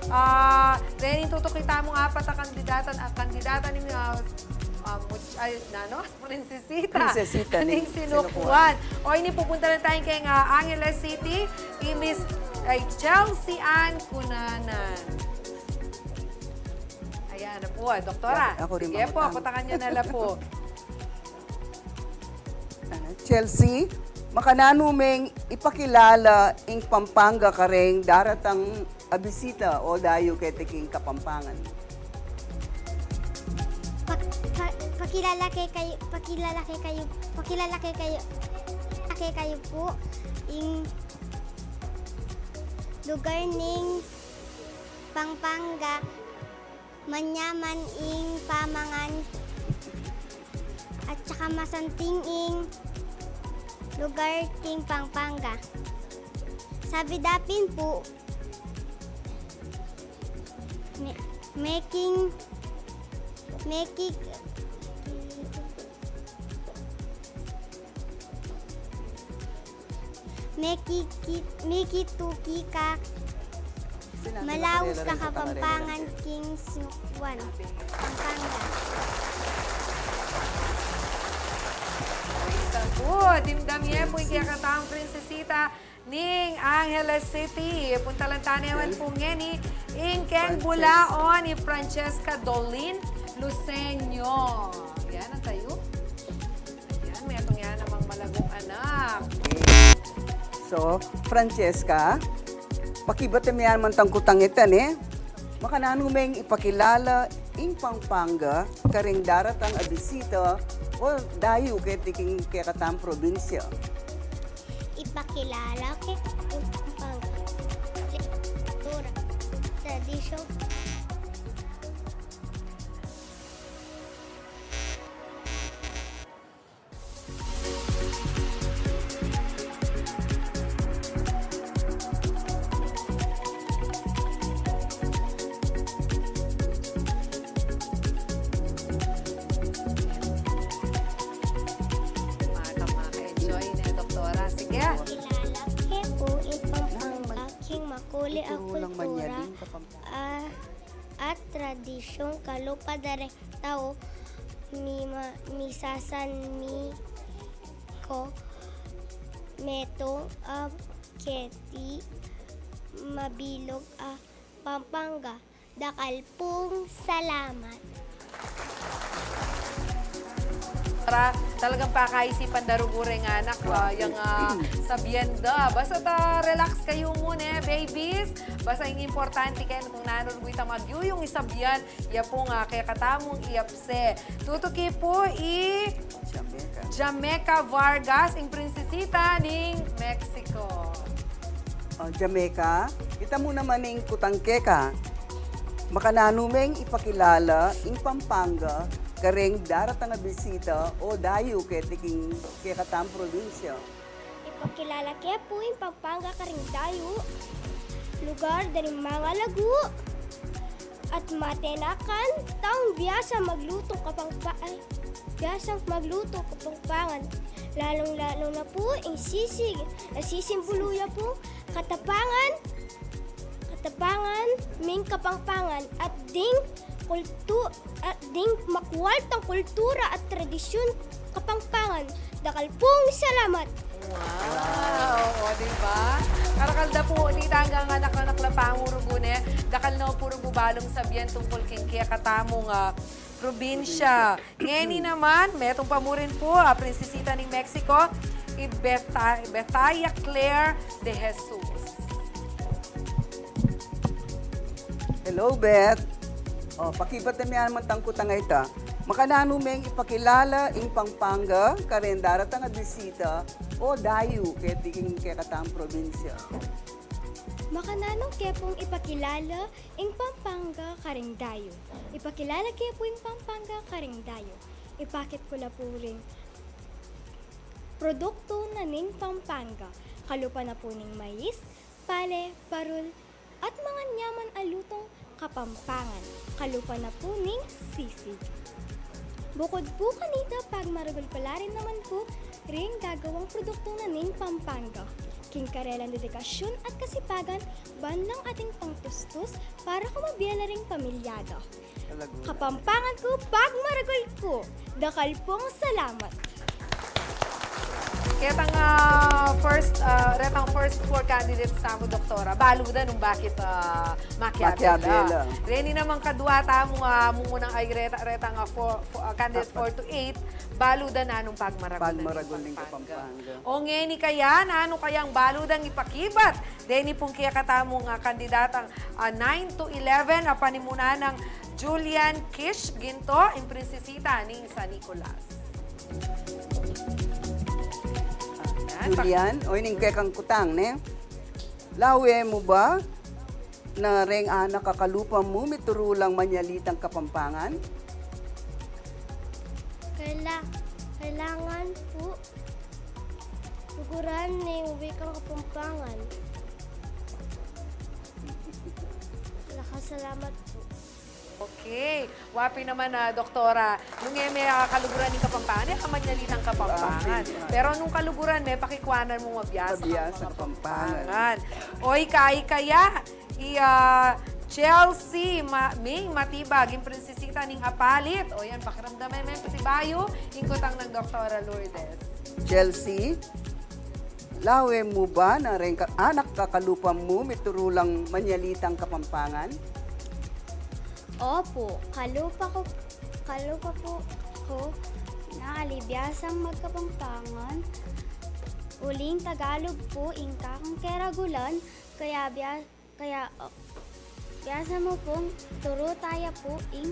ah, deni tutuki tamung apat a kandidata, a kandidata ning, ah, ah, much-, ay, nanu? Prinsesita. Prinsesita ning Sinukuan. O, ini pupunta na tayu keng, ah, Angeles City, i Miss, ay, Chelsea Ann Cunanan. Ayan na pu, ah, Doktora. Ako rin. Sige pu, kutangan yu na la pu. Ah, Chelsea, makananu meng ipakilala ing Pampanga kareng daratang a bisita o dayu keti king Kapampangan? Pa-, pa-, pakilala ke kayu, pakilala ke kayu, pakilala ke kayu, ke kayu pu, ing lugar ning Pampanga, manyaman ing pamangan at saka masanting ing lugar king Pampanga. Sabidapin pu, me-, making, making, Mekiki-, mekituki ka malaus ka Kapampangan king Sinukuan, Pampanga. Ay, naku, dimdam ye pu ing kekatang prinsesita ning Angeles City. Puntalan ta naman pu ngeni ing keng bulaon i Francesca Dolin Luceño. Yan, ang tayo. Ayan, metung ya namang malagung anak. So, Francesca, pakibatan me naman itang kutang ita, ne? Makananu meng ipakilala ing Pampanga kareng daratang a bisita o dayu keti king kekatang probinsya? Ipakilala ke ing Pampanga. Kultura, tradisyon. Kultura, kultura, manyaling Kapampangan, ah, at tradisyong kalupa da reng tau, mi-, ma-, misasanmi ku metung a keti mabilug a Pampanga. Dakal pung salamat. Para talagang pakaisipan da rugu reng anak, ah, yang, ah, sabian da. Basta ta relax kayu muna, eh, babies. Basta ing importante keni kung nanu rugu itang magyuyung isabian, ya pung, ah, kekatamung iyapse. Tutuki pu i Jamaica. Jamaica Vargas, ing prinsesita ning Mexico. O, Jamaica, ita mu naman ing kutang keka. Makananu meng ipakilala ing Pampanga kareng daratang a bisita o dayu keti king kekatang probinsya? Ipakilala ke pu ing Pampanga kareng dayu, lugar da ring mangalagu at matenakan taung biasa maglutung Kapampa-, ay, biasang maglutung Kapampangan, lalung-lalu na pu ing sisig, a sisimbulu ya pu katapangan, katapangan ming Kapampangan at ding kultu-, at ding makwaltang kultura at tradisyun Kapampangan. Dakal pung salamat. Wow! O, di ba? Karakal da pu, nitang anak-anak la pangurugun e, dakal na pu rugu balung sabian tungkul king kekatamung, ah, probinsya. Ngeni naman, metung pa murin pu, ah, prinsesita ning Mexico, i Beta-, Betaya Claire de Jesus. Hello, Beth. O, pakibat na mi naman itang kutang a ita. Makananu meng ipakilala ing Pampanga kareng daratang a bisita o dayu keti king kekatang probinsya? Makananu ke pung ipakilala ing Pampanga kareng dayu? Ipakilala ke pu ing Pampanga kareng dayu. Ipakit ku la pu ring produktu na ning Pampanga. Kalupa na pu ning mais, pale, parul, at manganyaman a lutung Kapampangan. Kalupa na pu ning sisig. Bukud pu kanita, pagmaragul pa la rin naman pu ring gagawang produktu na ning Pampanga. King karelang dedikasyun at kasipagan, ban lang ating pangtustus para kumabie la ring pamilya da. Kapampangan ku, pagmaragul ku. Dakal pung salamat. Ketang, ah, first, ah, retang first four candidates tamu, Doktora, balu da nung bakit, ah, makiabe la. Makiabe la. Reni namang kadua tamu, ah, mumunang, ay, reta, retang, ah, four, four, ah, candidate four to eight, balu da nanung pagmaragul ning Kapampangan. O ngeni kaya, nanu kayang balu dang ipakibat deni pung kekatamung, ah, kandidatang, ah, nine to eleven, ah, panimunan nang Julian Kish Ginto, ing prinsesita ning San Nicolas. Ayan, Julian, o ining kekang kutang, ne? Lawe mu ba na reng anak a kalupa mu mituru lang manyalitang Kapampangan? Kaila-, kailangan pu luguran ning wikang Kapampangan. Dakal salamat pu. Okay. Wa pin naman, ah, Doktora, nung e me, ah, kaluguran ning Kapampangan, e ka manyalitang Kapampangan. Ah, okay. Pero nung kaluguran me, pakikuanan mu mabiasa kang Kapampangan. Mabiasa Kapampangan. O ika, ika ya, i, ah, Chelsea Ma-, Ming Matibag, ing prinsesita ning Apalit. O yan, pakiramdaman me, pasibayu ing kutang nang Doktora Lourdes. Chelsea, lawe mu ba na reng ka-, anak a kalupa mu mituru lang manyalitang Kapampangan? Opu, kalupa ku, kalupa pu ku na ali biasang magkapampangan, uling Tagalog pu ing kakang keragulan, kaya bia-, kaya, o, biasa mu pung turu taya pu ing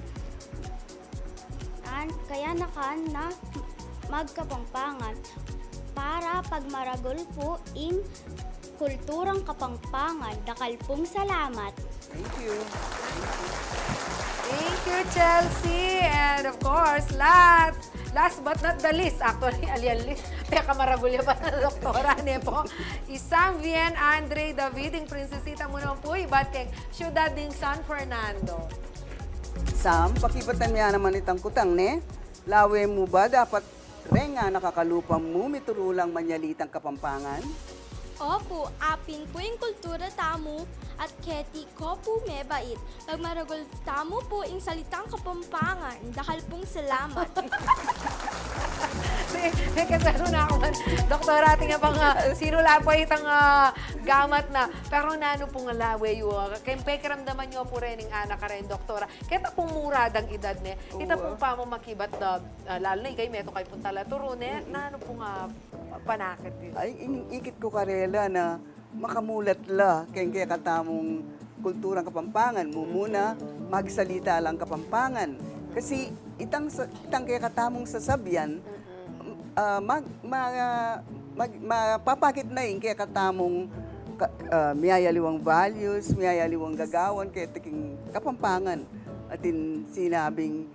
an-, kayanakan na magkapampangan para pagmaragul pu ing kulturang Kapampangan. Dakal pung salamat. Thank you. Thank you, Chelsea. And of course, last, last but not the least, actually, ali yang least, pekamaragul ya pa na Doktora, ne pu? I Sam Vien Andre David, ing prinsesita mu naman pu ibat keng syudad ning San Fernando. Sam, pakibatan me naman itang kutang, ne? Lawe mu ba dapat reng anak a kalupa mu mituru lang manyalitang Kapampangan? Opu, apin pu ing kultura tamu at keti ko pu mebait. Pagmaragul tamu pu ing salitang Kapampangan. Dakal pung salamat. May, may kasano na aku man. Doktora, atin ya pang, ah, sinula pu itang, ah, gamat na. Pero nanu pung ala, we yu, ah, kaya pekiramdaman yu pu rin ing anak karen, Doktora. Keta pung mura dang edad, ne? Ita pung pamamakibat da, ah, lalu na ikay, metung kay pung talaturu, ne? Nanu pung, ah, panakit yu? Ay, ing ikit ku karela na makamulat la keng kekatamung kulturang Kapampangan. Mumuna, magsalita lang Kapampangan. Kasi itang sa-, itang kekatamung sasabian, ah, mag-, ma-, mag-, mapapakit na ing kekatamung ka-, ah, miyayaliwang values, miyayaliwang gagawan, keti king Kapampangan. Atin sinabing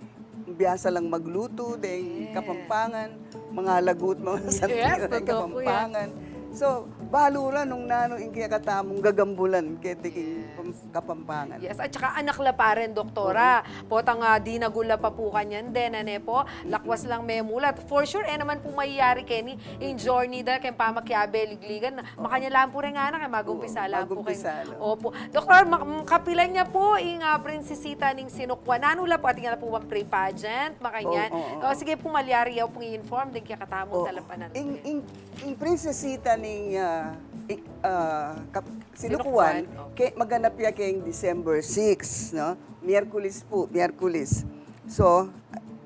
biasa lang maglutu deng Kapampangan, mga lagut, mga santi na deng Kapampangan. So, balu ra nung nanu ing kekatamung gagambulan keti king Pam-, Kapampangan. Yes, at saka anak la pa rin, Doktora. Potang, ah, dinagul la pa pu kanyan din, ane po? Lakwas lang memulat. For sure, e naman pu mayayari keni ing journey da keng pamakiabe ligligan. Makanyan lang pu rin anak, e, mag-umpisa lang pu keni. Opo. Doktor, ma-, m-, kapilan ya pu ing, ah, prinsesita ning Sinukuan? Nanu la pu, atin ya la pu bang pre-pageant, makanyan? O, sige pu, malyari yaw pung i-inform deng kekatamung talapanandun. Ing, ing, ing prinsesita ning, ah, i-, ah, kap-, Sinukuan, ke-, maganap ya keng December six, no? Miyerkules pu, Miyerkules. So,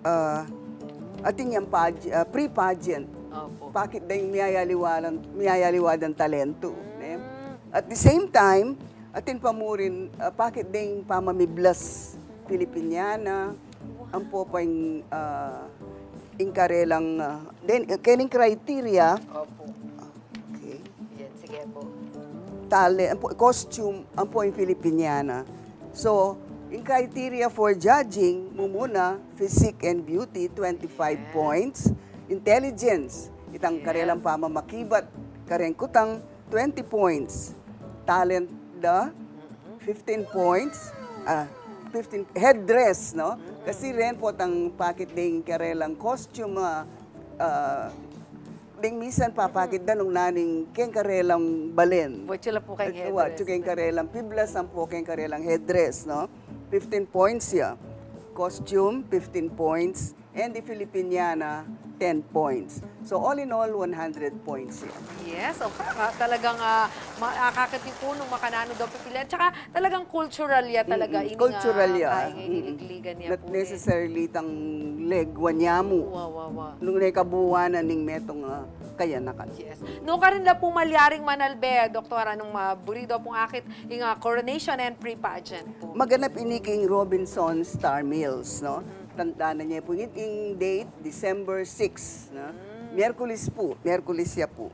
ah, atin yang page-, ah, pre-pageant. Opo. Pakit deng miyayaliwa lang, miyayaliwa dang talentu, ne? At the same time, atin pa mu rin, ah, pakit deng pamamiblas Filipiniana, ampo pa ing, ah, ing karelang, ah, then, eh, kening criteria. Opo. Okay. Yan, sige po. Tale, ampo, costume, ampo ing Filipiniana. So, ing criteria for judging, mumuna, physique and beauty, twenty-five points. Intelligence, itang karelang pamamakibat, kareng kutang, twenty points. Talent da, fifteen points. Ah, fifteen, headdress, no? Kasi ren potang pakit deng karelang costume, ah, ah, deng misan papakit da nung nanu ing keng karelang balen. Buat sila po keng headdress. Buat keng karelang piblas, ampo keng karelang headdress, no? Fifteen points ya. Costume, fifteen points. And the Filipiniana, ten points. So, all in all, one hundred points ya. Yes, okay. Ah, talagang, ah, ma-, akakit yu pu nung makananu daw pipilian. Tsaka, talagang cultural ya talaga. Ini nga, cultural ya. Ay, ini ligligan ya pu, eh. Not necessarily itang legwa niya mu. Wa, wa, wa. Nung ne kabuuan na ning metung, ah, kayanakan. Yes. Nukarin la pu malyaring manalbe, Doktora, nung maburi da pung akit ing, ah, coronation and pre-pageant pu? Maganap ini king Robinson Star Mills, no? Tanda na niya pu ing date, December six, no? Miyerkules pu, Miyerkules ya pu.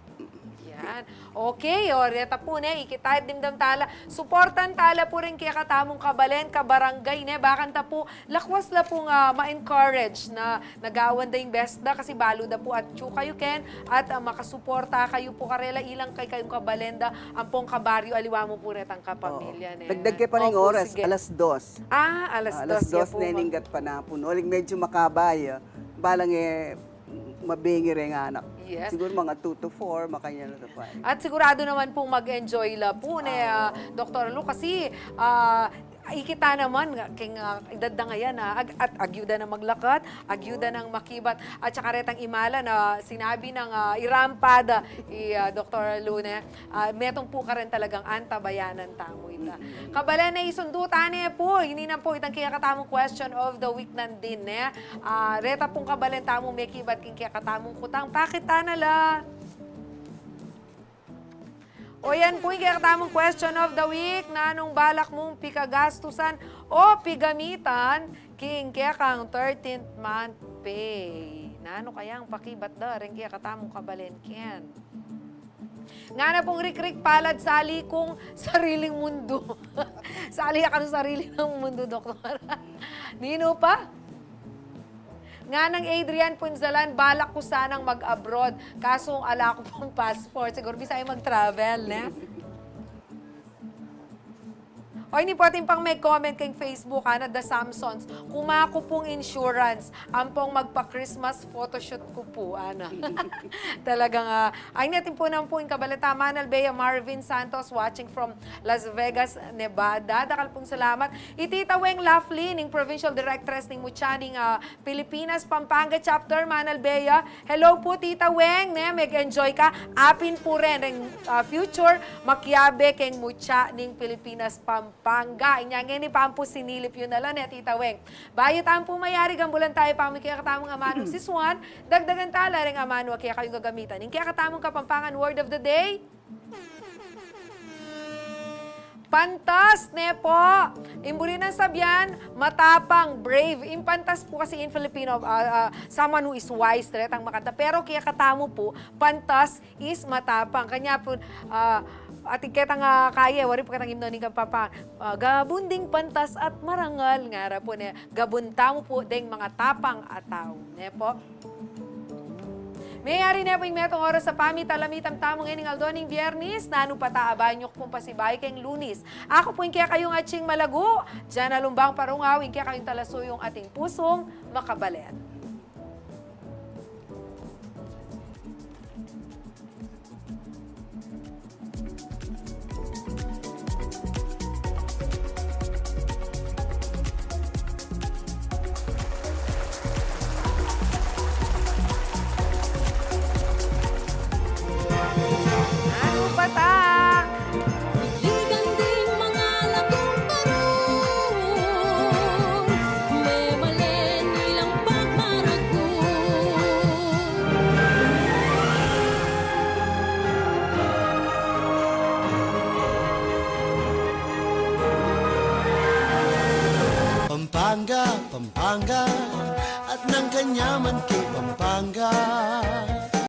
Yan. Okay, o, reta pu, ne, ikit at dimdam tala. Suportan tala pu ring kekatamung kabalen, kabarangay, ne, bakanta pu, lakwas la pung, ah, ma-encourage na nagawan da ing best da, kasi balu da pu atyu kayu ken, at, ah, makasuporta kayu pu karela ilang kekayung kabalen da, ampong kabaryu, aliwa mu pu retang kapamilya, ne. Dagdag ke pa ring oras, alas dos. Ah, alas dos ya pu, ne, ning gatpanapun. Uling medyu makaba ya, balang e, mabengi reng anak. Yes. Siguru mga two to four, makanyan na pa. At siguradu naman pung mag-enjoy la pu, ne, ah, Doktor Lu, kasi, ah, ikit ta naman, keng, ah, edad da ngayan, ah, ag-, at agyuda nang maglakat, agyuda nang makibat, at saka retang imala na sinabi nang, ah, irampada i, ah, Doktor Lu, ne, ah, metung pu karen talagang antabayanan tamu ita. Kabalen, ne, isundu ta ne pu, ini na pu itang kekatamung question of the week nandin, ne. Ah, reta pung kabalen tamu mekibat king kekatamung kutang, pakit ta na la. O yan pu ing kekatamung question of the week, nanung balak mung pikagastusan o pigamitan king kekang thirteenth month pay? Nanu kayang pakibat da reng kekatamung kabalen ken? Ngana pung Rikrik Palad, sali kung sariling mundo. Sali ya kang sariling mundo, Doktora. Ninu pa? Nganang Adrian Punzalan, balak ku sanang mag-abroad, kaso ala ku pang passport. Siguru bisa ya mag-travel, ne? O, ini pu atin pang mag-comment keng Facebook, ana, The Samsons. Kumaku pung insurance, ampong magpa-Christmas photoshoot ku pu, ana. Talagang, ah, ay, ini atin pu naman pu ing kabalita, Manal Bea Marvin Santos, watching from Las Vegas, Nevada. Dakal pung salamat. I Tita Weng Laughlin, ing provincial directress ning Mutya ning, ah, Pilipinas Pampanga Chapter, Manal Bea. Hello pu, Tita Weng, ne, mag-enjoy ka. Apin pu ren, reng, ah, future, makiabe keng Mutya ning Pilipinas Pampanga. Inya ngeni pa mu pu sinilip yu na la, ne, Tita Weng. Bayu tamu pu mayari, gambulan taya pa mu ing kekatamung amanung sisuan, dagdagan tala reng amanu a kekayung gagamitan ing kekatamung Kapampangan word of the day. Pantas, ne pu. Ing buri nang sabian, matapang, brave. Ing pantas pu kasi in Filipino, ah, ah, someone who is wise, retang makanta. Pero kekatamu pu, pantas is matapang. Kanya pu, ah, atin ketang, ah, kaye, wari pu ketang imno ning Kapampangan, ah, gabun ding pantas at marangal, ngara pu, ne, gabun tamu pu deng matatapang a tau, ne pu. Mayari ne pu ing metung oras a pamitalamitan tamu ngening aldo ning Biyernes. Nanu pa ta, abayan yu ku pung pasibayu keng Lunes. Aku pu ing kekayung atsing malagu, Jana Lumbang Parungaw, ing kekayung talasuyung ating pusung makabalet. Nanu pa ta? Ligan ding mangalagum parun, memalen ilang pagmaragun. Pampanga, Pampanga, at nang kanyaman keng Pampanga.